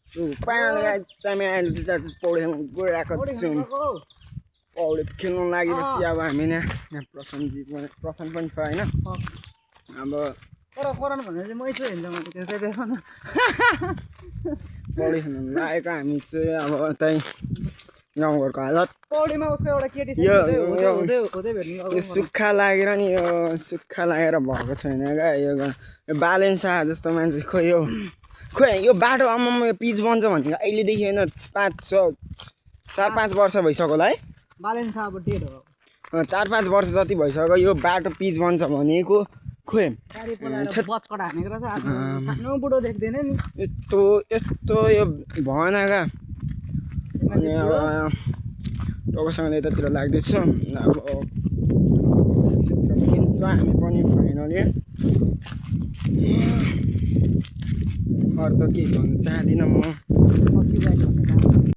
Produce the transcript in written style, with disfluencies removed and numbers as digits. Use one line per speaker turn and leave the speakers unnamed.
So finally time and that is पौडी गइरहेको छौँ पौडी खेल्न लागेपछि अब हामी यहाँ प्रशान्तजी पनि छ हैन अब
तर कोरान भने चाहिँ मै छु हेर्न मैले त्यो देख न
पौडी खेल्न लागेको हामी चाहिँ अब त्यही गाउँघरको हालत
पौडीमा उसको एउटा केटी छ हुँदै भेट्नु
यो सुक्खा लागेर नि यो सुक्खा लागेर भएको छैन क्या यो बालेन्सा जस्तो मान्छे खोइ यो बाटो आम्मामा यो पिच बन्छ भनेको अहिलेदेखि होइन 4-5 वर्ष भइसक्यो होला है
बालेन्सा अब डेट हो
4-5 वर्ष जति भइसक्यो यो बाटो पिच बन्छ भनेको खोइ
बचकट हानेको रहेछ सानो बुढो देख्दैन नि
यस्तो यो भएन क्या अनि अब टोकोसँग यतातिर लाग्दैछु अब किन्छ हामी पनि फाइनली अरू त के भन्नु चाहदिनँ म